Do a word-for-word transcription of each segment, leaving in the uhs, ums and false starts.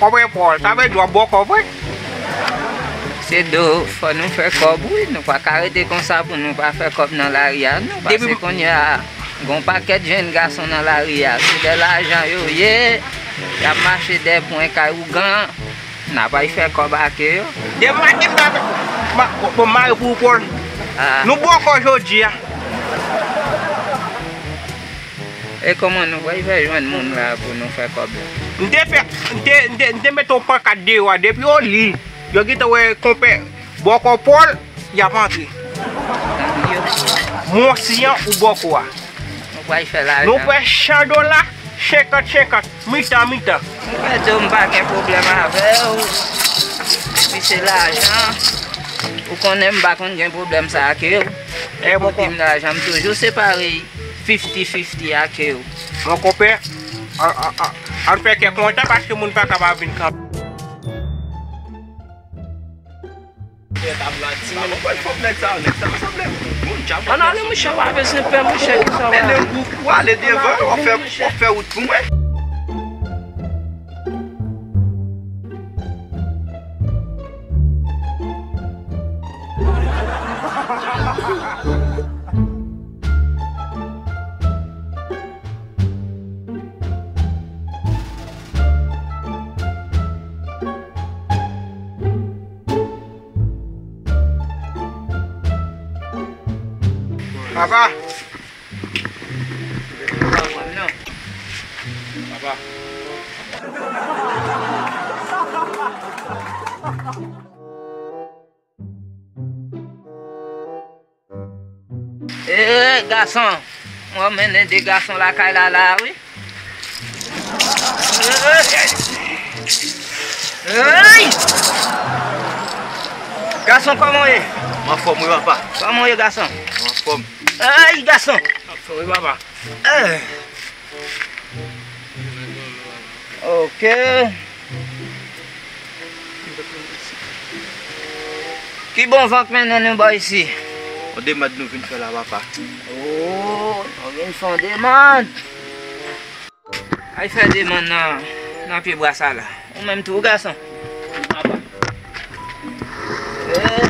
Kòb e pòl, sa vle di w ap bòkò vre? Se do, fò nou fè kòb, wi. Nou pa ka rete konsa pou nou pa fè kòb nan lari a, non. Depi Paske kounye a, gon pakèt jèn gason nan lari a, se dè lajan yo ye, y ap mache dè pwen kay ougan, n ap al fè kòb ak yo. Depi maten m ta fè, ma, bon, mare pou ou, Pòl. Ah. Nou bòkò jodi a. E kòman nou pral fè jwenn moun la pou nou fè kòb la? M te fè, m te, m te, m te mete yon pankat deyò a, depi yo li, yo gentan wè konpè bòkò Pòl, y ap antre. Mwen siyan ou bòkò a. Nou pral fè lajan. Nou fè chan dola, senkant senkant, mitan mitan. Mwen di w m pa gen pwoblèm avè w. Epi se lajan. Ou konnen m pa konn gen pwoblèm sa ak yo. E bon, pou di m lajan, m toujou separe fifti fifti ak yo. Mon konpè, an, an, an, ann fè kè kontan paske moun pa kapab vin kanpe. Ann ale, monchè, pa bezwen pè, monchè, ki sa w ap fè? Mennen gwoup ou ale devan, w ap fè, w ap fè wout pou mwen. Papa. Papa. Ee, gason. Mwen mennen de gason lakay la, la, wi. Ey! Gason, kòman w ye? M anfòm, wi, papa. Kòman w ye, gason? M anfòm. Ey, gason! M anfòm, wi, papa. Eh. Ok. Ki bon van k mennen nou bò isi? On demann nou vin fè la, papa. Oh, nou vin fè on demann. Al fè demann nan, nan pye bwa sa la. Ou menm tou, gason. Papa. Eh.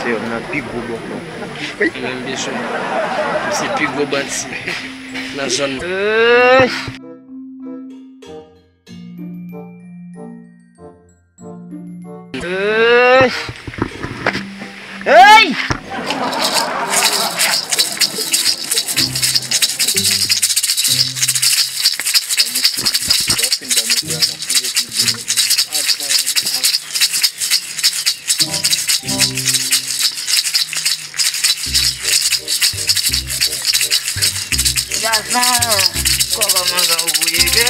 Se youn nan pi gwo bòkò. Mwen menm bezwen. Se pi gwo bandi nan zòn nan. Eh. Eh. Hey! Gason, kòkò mangan ou bouye ke?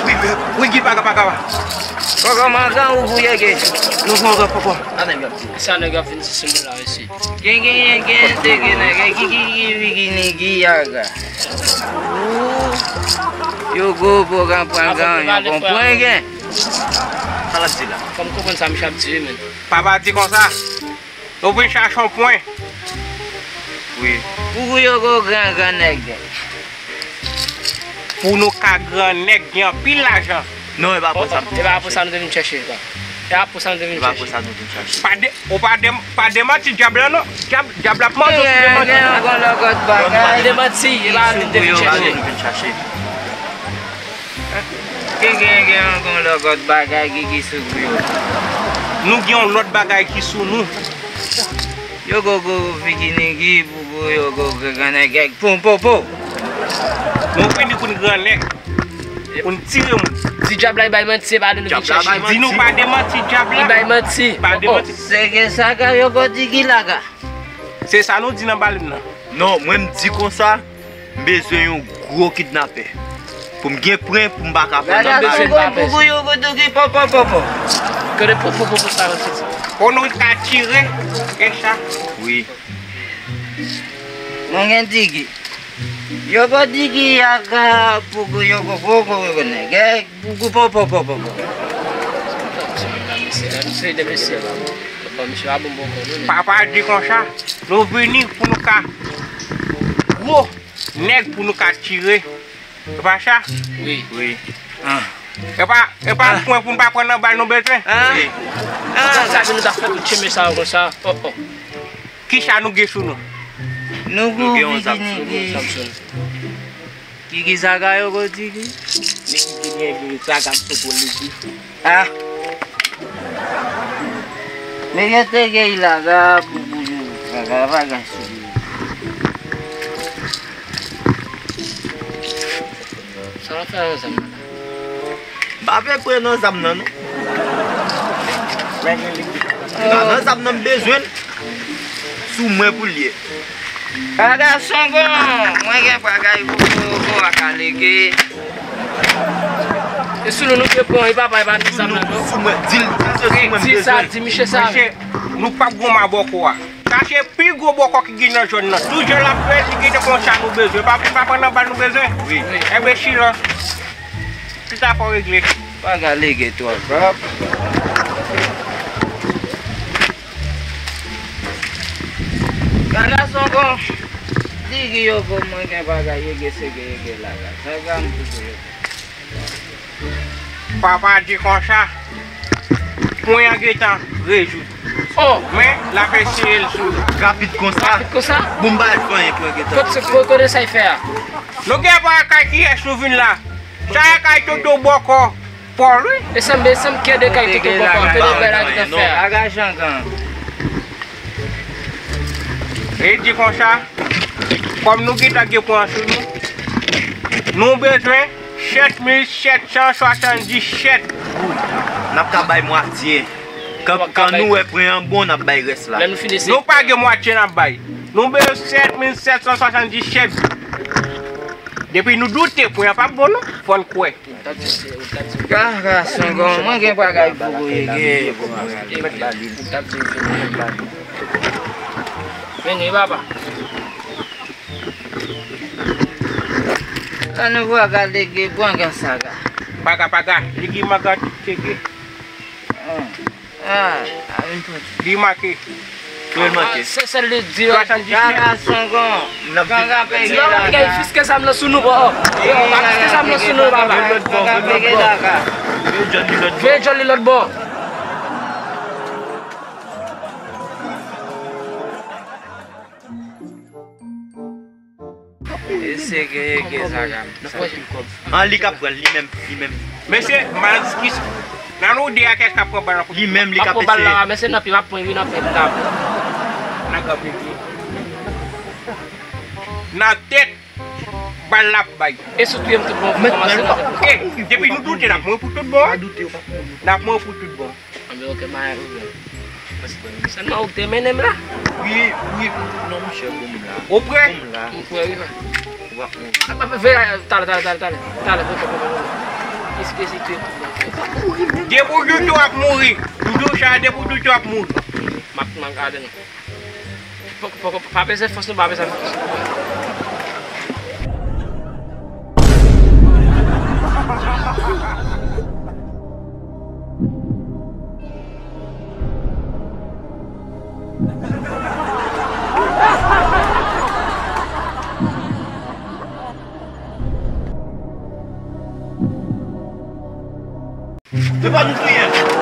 Wi, wi, wi, Guy, pa ka, pa ka. Kòkò mangan ou bouye ke? Nou pran kòkò. Sa nèg ap di. Sa nèg ap vin di sou nou la, mesye. Gen, gen, gen, gen, te gen nèg, gen, gen, gen, gen, gen, gen, gen, yaga. Ou, yo go pwogram pran gan, yo konprann gen. Sa l ap di la? Fò m konprann sa misye ap di, wi, men. Papa di konsa. Nou vin chache yon pwen. Wi. Pou yo go gran, gran nèg. Pou nou ka gran nèg, gen anpil lajan. Non, e pa pou sa nou te vin chèche. E pa pou sa nou te vin chèche, pa. E pa pou sa nou te vin chèche. E pa pou sa nou te vin chèche. Pa de, ou pa de, pa demanti dyab la, non. Dyab, dyab la ap manje ou pou demanti. Gen, gen yon gon lògòt bagay. Pa demanti, e pa nou te vin chèche. Pou yo pa nou vin chèche. Gen, gen, gen yon gon lògòt bagay ki, ki sou yo. Nou gen yon lòt bagay ki sou nou. Yo go go figi nigi pou pou yo go gran nèg pou pou pou. Nou vini pou n gran nèg. Pou n tire moun. Di dyab la, li bay manti, se pa nou nou vin chèche. Di nou pa demanti dyab la. Li bay manti. Pa demanti. Se ke sa ka yo go di ki la ka. Se sa nou di nan balèn nan. Non, mwen m di konsa, m bezwen yon gwo kidnapè. Pou m gen pwen, pou m pa ka pran nan bagay. Pou pou pou pou pou pou. Kote pou pou pou pou sa yo fè sa? Pou nou ka tire, gen cha. Wi. Mwen gen digi. Yo go digi yaga pou yo go go go go nèg. Pou go po po po po po. Papa di konsa, nou vini pou nou ka gwo nèg pou nou ka tire. Epa sa? Wi. Wi. Ah. Epa, epa pwen pou n pa pran nan bal nou bezwen. Ah. Wi. Ah, sa se nou ta fè tout chemen sa yo konsa. Oh, oh. Kisa nou gen sou nou? Nou gen yon zam sou nou. Kiki zaga yo go Tiki. Li ki te gen vye zaga m sou pou li di. Ah. Nèg yo te gen laga pou pou yo zaga bagay sou li. Sa w ap fè avè zam nan la? M pa vle pran nan zam nan non. Pa nan zam nan m bezwen l. Sou mwen pou l ye. Aga Sangon, mwen gen bagay pou pou pou ak alege. E sou nou nou te pran, e papa, e pa nan zam nan non. Sou mwen, di l, di l se sou mwen m bezwen. Di sa, di miche sa. Mesye, nou p ap gon ma bòkò a. Sa se pi gwo bòkò ki gen nan zòn nan. Tout jan l ap fè, li gen de konsa nou bezwen. Pa, pa pran nan bal nou bezwen. Wi. Enbesil lan. Tout sa fò regle. Pa ka lege twò. Gade Sangon. Di ki yo pou mwen gen bagay, yege sege, yege laga. Sa gade m pou yo. Papa di konsa, pwen an gentan rezoud. Oh! Men, l ap eseye l sou. Rapid konsa. Rapid konsa? Bon, m pa fè anyen, pwen gentan. Kote, kote sa y fè a? Nou gen pa kay kiyès nou vin la. Sa e kay Toto Bòkò Pòl, wi. E sanble, sanble ke de kay Toto Bòkò, ke de bèl a gentan fè a. Aga Sangon. E di konsa, kòm nou gentan gen pwen sou nou, nou bezwen sèt mil sèt san swasanndisèt goud. N ap ka bay mwatye. Kan, kan nou wè pwen an bon, n ap bay rès la. Nou pa gen mwatye n ap bay. Nou bezwen sèt mil sèt san swasanndisèt goud. Depi nou doute pwen an p ap bon non, fò n kwè. Kaka Sangon, mwen gen bagay pou ou rege. Vini, papa. An nou vwa gade ge bwanga saga. Paga, paga, ligi maga tcheke. Ah, ah, vin pran. Li make. Wi, l make. Se sèl li di yo. Swasanndisèt. Kaka Sangon. Kaka pege la. Fiske zam nan sou nou, bò. Yo, pa fiske zam nan sou nou, papa. Kaka pege la, ka. Veye djòl li lòt bò. E se gen, gen zaga m. An, li k ap pran l, li menm, li menm. Mesye, m al ki, nan nou de a, kiyès k ap pran bal nan? Li menm, li k ap eseye. M ap pran bal la, mesye, nan pye, m ap pran, wi, nan pye, m t ap. Nan gran pye. Nan tèt, bal la ap bay. E si w touye m tout bon, pou kòmanse nan tèt. E, depi nou doute, n ap mouri pou tout bon. N ap mouri pou tout bon. Anben, oke, m a rive. Sèlman ou te mennen m la. Wi, wi, non, monchè, bon, m la. Ou prè? Bon, m la. M prè, wi, frè. W ap mouri. Ap, ap, veye, talè, talè, talè, talè. Talè, veye, veye, veye, veye. Eskize, eskize. Depi w doute w ap mouri. Ou di w sa, depi w doute w ap mouri. M ap, m ap gade nou. Poko, poko, pa bezwen fòs nou, pa bezwen fòs. Se pa nou kriye.